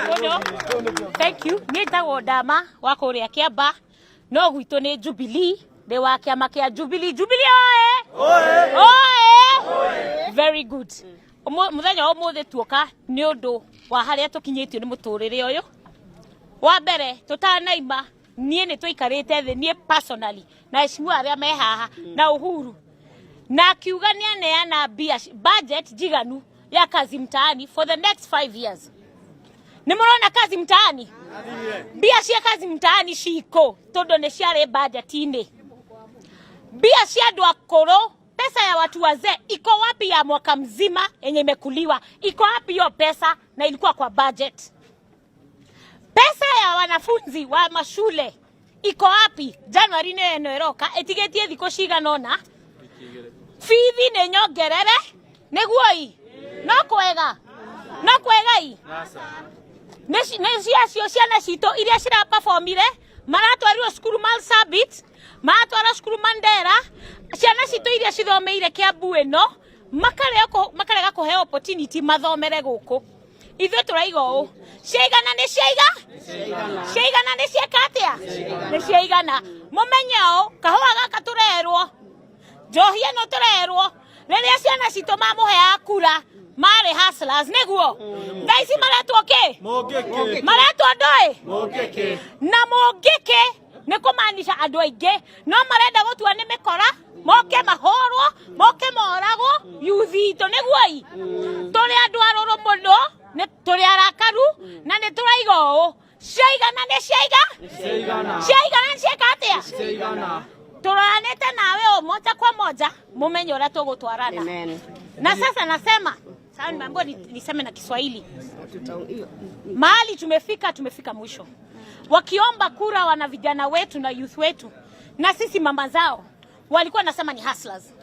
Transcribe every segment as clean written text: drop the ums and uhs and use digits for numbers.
Mũno. Thank you. Niĩ njĩtagwo Ndama wa kũrĩa Kĩamba, no gwitũ nĩ Jubilee, ndĩ wa kĩama kĩa Jubilee. Jubilee oe! Oe! Very good. Mũthenya wa ũmũthĩ tuoka nĩ ũndũ wa harĩa tũkinyĩtio nĩ mũtũrĩre ũyũ. Wa mbere tũtanaima niĩ nĩ tũikarĩte thĩ niĩ personally na heshimiwa arĩa me haha na Uhuru na akiuga nĩ aneana mbia budget njiganu ya kazi mtaani for the next 5 years. Nĩ mũrona kazi mtaani, mbia cia kazi mtaani ciko tondũ nĩ ciarĩ budget-inĩ. Mbia cia andũ akũrũ, pesa ya watu wazee iko wapi? Ya mwaka mzima yenye imekuliwa iko wapi hiyo pesa? Na ilikuwa kwa budget. Pesa ya wanafunzi wa mashule iko wapi? Januari nĩ ĩno ĩroka, ĩtigĩtie thikũ cigana ũna. Bithi nĩ nyongerere nĩguo i no kwega no kwega i nĩ ciacio ciana citũ iria ciraperformire maratwarirwo cukuru Marsabit, maratwarwo cukuru Mandera. Ciana citũ iria cithomeire Kiambu ĩno makarega kũheo opportunity mathomere gũkũ. Ithuĩ tũraiga ũũ, ciaigana nĩ ciaiga, ciaigana nĩ cieka atĩa, nĩ ciaigana. Mũmenye ũũ, kahũa gaka tũrerwo, njohi ĩno tũrerwo, rĩrĩa ciana citũ mamũheaga kura marĩ hustlers, nĩguo thaa ici maretwo kĩ? Mũngĩkĩ. Maretwo ndũĩ? Mũngĩkĩ. Na mũngĩkĩ nĩ kũmaanisha andũ aingĩ no marenda gũtua nĩ mĩkora, moke mahũrwo, moke moragwo yuthi itũ. Nĩguo i tũrĩ andũ arũrũ mũno, nĩ tũrĩ arakaru na nĩ tũraiga ũũ, ciaigana nĩ ciaiga. Ciaigana. Ciaigana nĩ cieka atĩa? Ciaigana. Tũroranĩte nawe o moja kwa moja, mumenye ũrĩa tũgũtwarana. Amen. Na sasa nasema sasa nimeambiwa niseme na Kiswahili. Mahali tumefika, tumefika mwisho. Wakiomba kura wana vijana wetu na youth wetu na sisi mama zao, walikuwa nasema ni hustlers.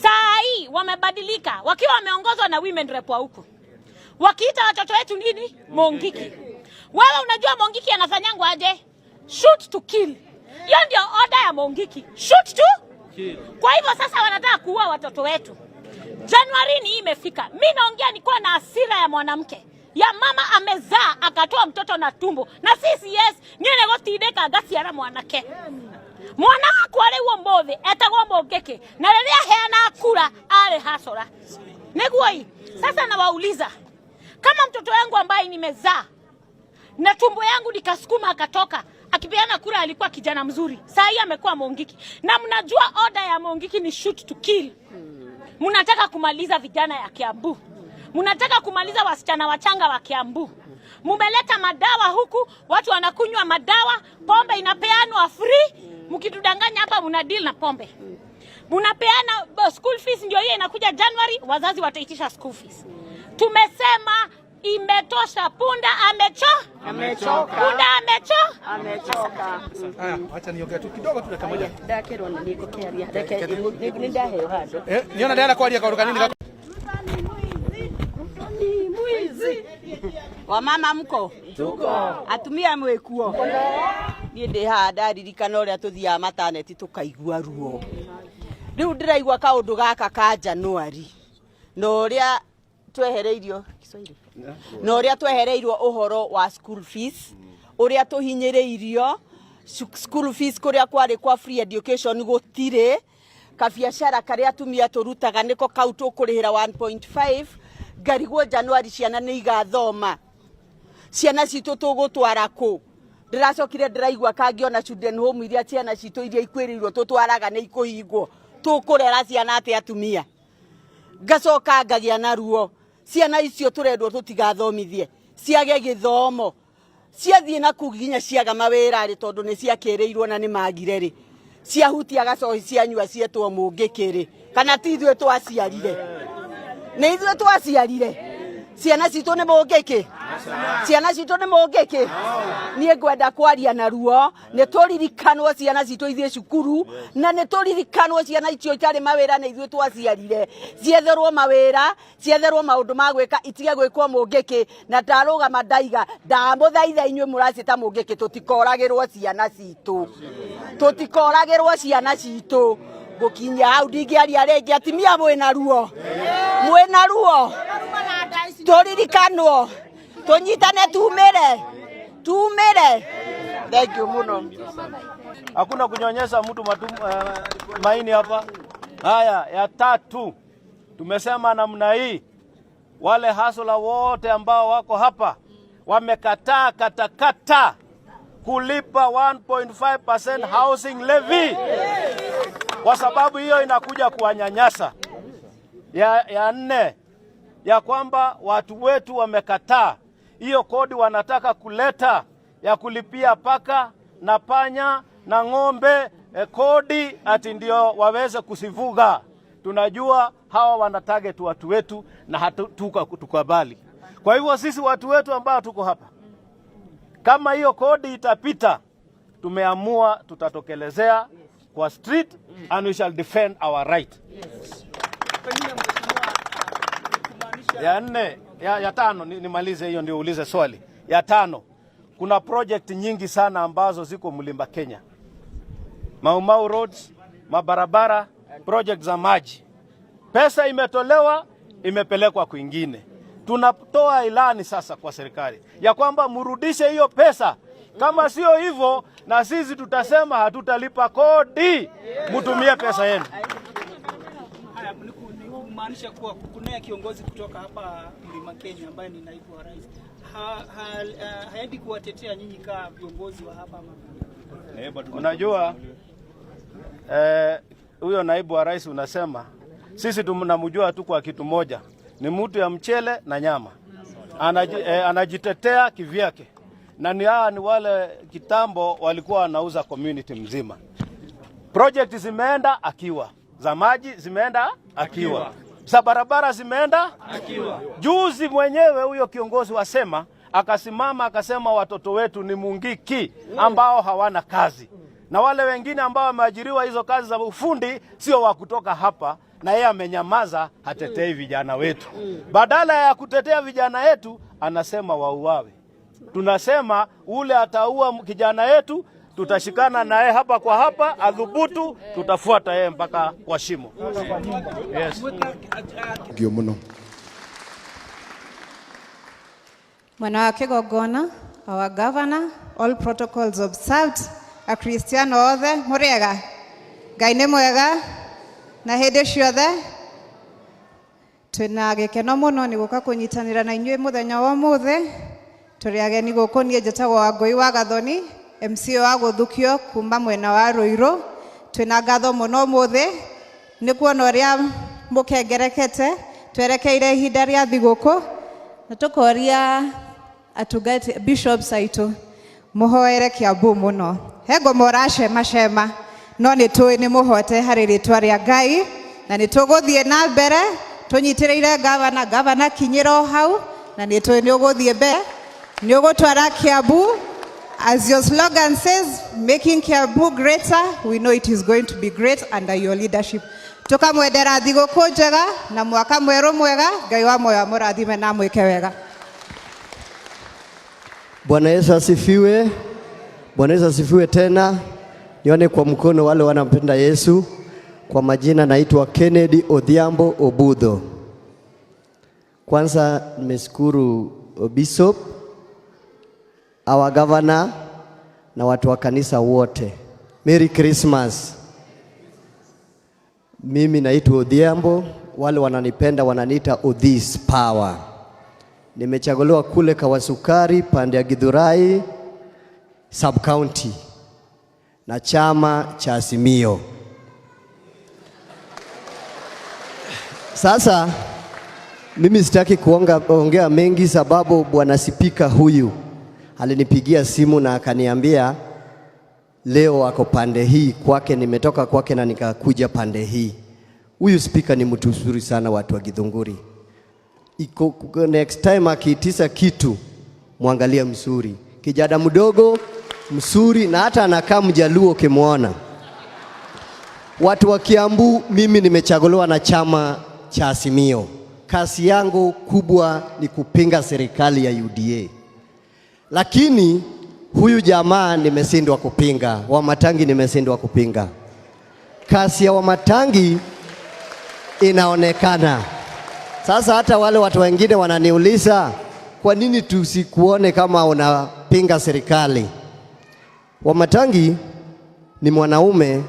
Saa hii wamebadilika, wakiwa wameongozwa na women rep wa huku, wakiita watoto wetu nini? Mongiki. Wewe unajua Mongiki anafanyangwa aje? Shoot to kill. Hiyo ndio order ya Mongiki, shoot to. Kwa hivyo sasa wanataka kuua watoto wetu. Januari ni hii imefika. Mi naongea nikuwa na hasira ya mwanamke ya mama amezaa akatoa mtoto na tumbo na sisi yes niĩ nĩ gũtindĩka ngaciara mwanake. Mwana wakwa rĩu ũmũthĩ etagwo Mũngĩkĩ, na rĩrĩa aheana kura arĩ hasora nĩguo i. Sasa nawauliza, kama mtoto wangu ambaye nimezaa na tumbo yangu nikasukuma akatoka, akipeana kura alikuwa kijana mzuri, saa hii amekuwa Mongiki, na mnajua order ya Mongiki ni shoot to kill. Mnataka kumaliza vijana ya Kiambu, mnataka kumaliza wasichana wachanga wa Kiambu. Mumeleta madawa huku, watu wanakunywa madawa, pombe inapeanwa free. Mkitudanganya hapa, mna deal na pombe, mnapeana school fees, ndio hiyo inakuja January, wazazi wataitisha school fees. Tumesema imetosha, punda amecho Amechoka. Punda amecho Amechoka. Haya, wacha niongee tu kidogo tu dakika moja. Ndakĩrwo nĩ ngũkĩaria. Reke nĩ ndaheo handũ. Eh, niona ndĩrenda kwaria kaũndũ kanini gako. Wamama mko? Tuko. Atumia mwĩkuo? Niĩ ndĩ haha ndaririkana ũrĩa tũthiaga mataneti tũkaigua ruo. Rĩu ndĩraigua kaũndũ gaka ka Januari na ũrĩa twehereirio Kiswahili, na ũrĩa twehereirwo ũhoro wa school fees, ũrĩa tũhinyĩrĩirio school fees, kũrĩa kwarĩ kwa free education gũtirĩ kabiacara karĩa atumia tũrutaga nĩko kau tũkũrĩhĩra 1.5. Ngarigwo Januari ciana nĩ igathoma, ciana citũ tũgũtwara kũ? Ndĩracokire ndĩraigua kangĩ ona children home iria ciana citũ iria ikwĩrĩirwo tũtwaraga nĩ ikũhingwo. Tũkũrera ciana atĩ atumia? Ngacoka ngagĩa na ruo, ciana icio tũrendwo tũtigathomithie ciage gĩthomo, ciathiĩ na kũu nginya ciaga mawĩra rĩ, tondũ nĩ ciakĩrĩirwo na nĩ magire rĩ, ciahutia gacohi cianyua cietwo mũngĩkĩ rĩ, kana ti ithuĩ twaciarire? Nĩ ithuĩ twaciarire ciana citũ nĩ mũngĩkĩ? Ciana citũ nĩ mũngĩkĩ? Niĩ ngwenda kwaria na ruo, nĩ tũririkanwo ciana citũ ithiĩ cukuru, na nĩ tũririkanwo ciana icio itarĩ mawĩra nĩ ithuĩ twaciarire, cietherwo mawĩra, cietherwo maũndũ ma gwĩka, itige gwĩkwo mũngĩkĩ. Na ndarũgama ndaiga ndamũthaitha inyuĩ mũracĩta mũngĩkĩ, tũtikoragĩrwo ciana citũ, tũtikoragĩrwo ciana citũ. Ngũkinyia hau, ndingĩaria rĩngĩ. Atimia mwĩna ruo, mwĩna ruo, tũririkanwo. Tũnyitane tumĩre tumĩre. Thank you mũno. Hakuna kunyonyesha mtu maini hapa. Haya, ya tatu tumesema namna hii, wale hustler wote ambao wako hapa wamekataa katakata kulipa 1.5% housing levy kwa sababu hiyo inakuja kuwanyanyasa. Ya nne, ya kwamba watu wetu wamekataa hiyo kodi wanataka kuleta ya kulipia paka na panya na ng'ombe kodi ati ndio waweze kusivuga. Tunajua hawa wana target watu wetu na hatutukubali. Kwa hivyo sisi watu wetu ambao tuko hapa, kama hiyo kodi itapita, tumeamua tutatokelezea kwa street and we shall defend our right. Pengine mheshimiwa, kumaanisha Ya nne, ya tano, nimalize hiyo ndio uulize swali. Ya tano, kuna project nyingi sana ambazo ziko Mlima Kenya, Mau Mau roads, mabarabara, project za maji. Pesa imetolewa imepelekwa kwingine. Tunatoa ilani sasa kwa serikali ya kwamba mrudishe hiyo pesa. Kama sio hivyo, na sisi tutasema hatutalipa kodi, mtumie pesa yenu. Haya, ni kumaanisha kuwa kunaye kiongozi kutoka hapa Mlima Kenya ambaye ni naibu wa rais haendi kuwatetea nyinyi kama viongozi wa hapa ama? Unajua, huyo naibu wa rais unasema sisi tunamjua tu kwa kitu moja, ni mtu ya mchele na nyama. Anajitetea kivyake, na ni hawa ni wale kitambo walikuwa wanauza community mzima. Project zimeenda akiwa, za maji zimeenda akiwa, za barabara zimeenda akiwa. Juzi mwenyewe huyo kiongozi wasema akasimama akasema watoto wetu ni mungiki ambao hawana kazi, na wale wengine ambao wameajiriwa hizo kazi za ufundi sio wa kutoka hapa, na yeye amenyamaza, hatetei vijana wetu. Badala ya kutetea vijana wetu anasema wauawe. Tunasema ule ataua kijana yetu, tutashikana naye hapa kwa hapa, adhubutu, tutafuata yeye mpaka kwa shimo. Yes. Ngio muno. Mwena wa kĩgongona, our governor, all protocols observed, Akristiano othe, mũrĩega? Ngai nĩ mwega na hĩndĩ ciothe. Twĩna gĩkeno mũno nĩ gũka kũnyitanĩra na inyuĩ mũthenya wa ũmũthĩ. Tũrĩ ageni gũkũ. Niĩ njĩtagwo Wangũi wa Gathoni, MCA wa Gũthukio kuma mwena wa Ruiru. Twĩna ngatho mũno ũmũthĩ nĩ kuona ũrĩa mũkengerekete twerekeire ihinda rĩa thigũkũ, na tũkoria atungati bishops aitũ mũhoere Kiambu mũno. He ngoma ũracemacema, no nĩ tũĩ nĩ mũhote harĩ rĩtwa rĩa Ngai, na nĩ tũgũthiĩ na mbere tũnyitĩrĩire gavana. Gavana, kinyĩra o hau, na nĩ tũĩ nĩ ũgũthiĩ mbere, nĩ ũgũtwara Kiambu. As your slogan says, "Making Kiambu greater," we know it is going to be great under your leadership. Tukamwendera thigũkũ njega na mwaka mwerũ mwega. Ngai wa moyo amũrathime na amwĩke wega. Bwana Yesu asifiwe. Bwana Yesu asifiwe tena. Nione kwa mkono wale wanampenda Yesu. Kwa majina naitwa Kennedy Odhiambo Obudho. Kwanza nimeshukuru Bishop, our governor na watu wa kanisa wote. Merry Christmas. Mimi naitwa Odhiambo, wale wananipenda wananiita Odhis Power. Nimechaguliwa kule Kawasukari pande ya Githurai sub county na chama cha Azimio. Sasa mimi sitaki kuongea mengi sababu bwana spika huyu alinipigia simu na akaniambia leo ako pande hii kwake, nimetoka kwake na nikakuja pande hii. Huyu spika ni mtu mzuri sana, watu wa Githunguri. Iko next time akiitisa kitu mwangalie mzuri, kijana mdogo mzuri, na hata anakaa Mjaluo ukimwona. Watu wa Kiambu, mimi nimechaguliwa na chama cha Azimio. Kazi yangu kubwa ni kupinga serikali ya UDA, lakini huyu jamaa nimeshindwa kupinga, Wamatangi nimeshindwa kupinga. Kazi ya Wamatangi inaonekana sasa. Hata wale watu wengine wananiuliza, Kwa nini tusikuone kama unapinga serikali? Wamatangi ni mwanaume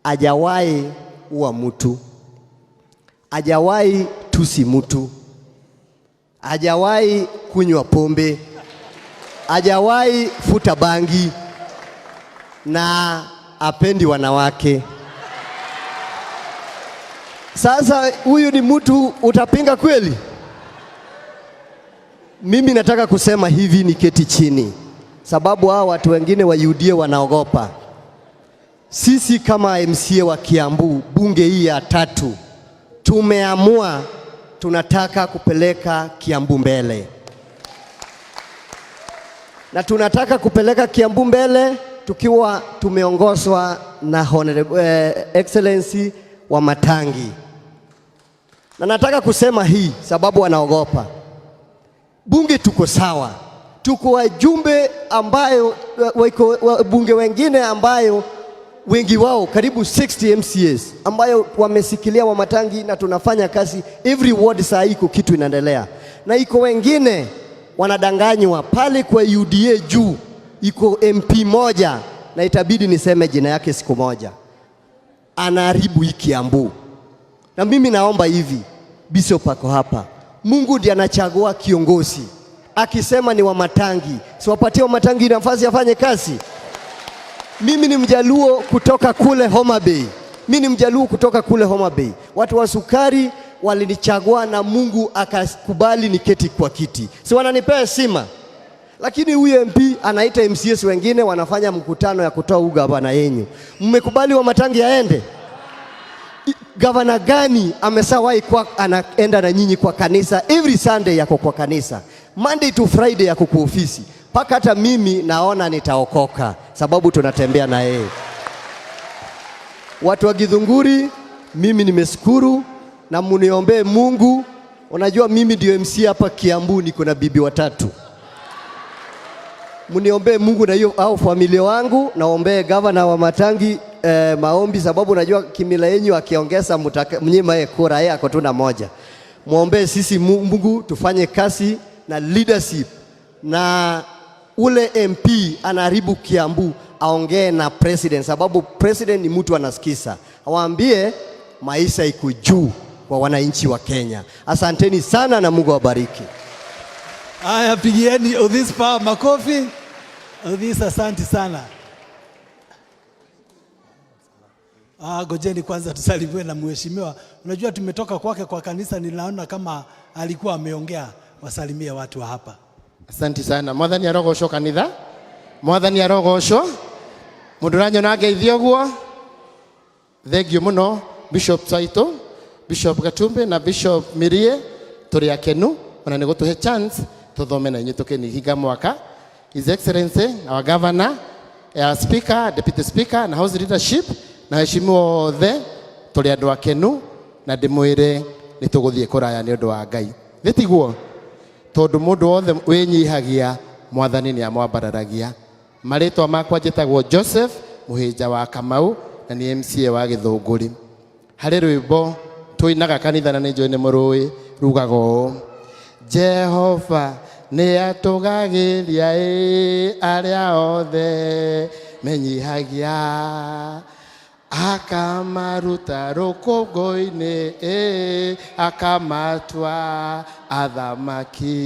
hajawahi ua mtu, hajawahi tusi mtu, hajawahi kunywa pombe, hajawahi futa bangi na apendi wanawake. Sasa huyu ni mtu utapinga kweli? Mimi nataka kusema hivi, niketi chini, sababu hao watu wengine wa UDA wanaogopa. Sisi kama MCA wa Kiambu, bunge hii ya tatu, tumeamua tunataka kupeleka Kiambu mbele, na tunataka kupeleka Kiambu mbele tukiwa tumeongozwa na Honorable, Excellency Wamatangi. Na nataka kusema hii sababu wanaogopa. Bunge tuko sawa, tuko wajumbe ambayo wako bunge wengine ambayo wengi wao karibu 60 MCAs ambayo wamesikilia Wamatangi na tunafanya kazi every ward. Saa hii iko kitu inaendelea, na iko wengine wanadanganywa pale kwa UDA juu, iko MP moja na itabidi niseme jina yake siku moja, anaharibu hii Kiambu. Na mimi naomba hivi, Bishop ako hapa, Mungu ndiye anachagua kiongozi, akisema ni Wamatangi, siwapatie Wamatangi nafasi afanye kazi. Mimi ni Mjaluo kutoka kule Homa Bay. Mimi ni Mjaluo kutoka kule Homa Bay. Watu wa sukari walinichagua na Mungu akakubali niketi kwa kiti, si wananipea heshima. Lakini huyu MP anaita MCAs wengine wanafanya mkutano ya kutoa ugavana yenyu. Mmekubali Wamatangi aende? Gavana gani ameshawahi kwa anaenda na nyinyi kwa kanisa every Sunday yako kwa kanisa, Monday to Friday yako kwa ofisi, mpaka hata mimi naona nitaokoka sababu tunatembea na yeye. Watu wa Githunguri, mimi nimeshukuru na muniombee Mungu. Unajua mimi ndio MC hapa Kiambu, niko na bibi watatu. Muniombee Mungu na hiyo au familia wangu, naombee gavana Wamatangi maombi, sababu najua kimila yenyu akiongeza mnyima yeye kura, yeye ako tu na moja. Muombee sisi Mungu tufanye kazi na leadership, na ule MP anaharibu Kiambu aongee na president, sababu president ni mtu anasikiza, awaambie maisha iko juu kwa wananchi wa Kenya. Asanteni sana na Mungu awabariki. Haya, pigieni Odhis Power makofi. Odhis, asante sana. Gojeni kwanza tusalimiwe na mheshimiwa. Unajua tumetoka kwake kwa kanisa, ninaona kama alikuwa ameongea. Wasalimie watu wa hapa. Asante sana. Mwathani arogocwo kanitha. Mwathani arogocwo. Mundu uranyona ngeithio guo. Thank you muno Bishop Saito, Bishop Gatumbe na Bishop Mirie, turi akenu ona ni gutuhe chance tuthome na inyuĩ tukinihinga mwaka. His Excellency our Governor, our Speaker, Deputy Speaker na House Leadership na heshimiwa othe turi andu akenu na ndimwire ni tuguthie kuraya ni undu wa Ngai. Thĩ tondu mundu wothe winyihagia mwathani ni amwambararagia. Marĩtwa makwa njĩtagwo Joseph Muhinja wa Kamau na ni MCA wa Gĩthũngũri. Harĩ rwĩmbo tũinaga kanitha na nĩ njũĩ nĩ mũrũĩ rugaga ũũ: Jehova nĩ atũgagĩria ĩ arĩa othe menyihagia, akamaruta rũkũngũ-inĩ ĩ akamatua athamaki.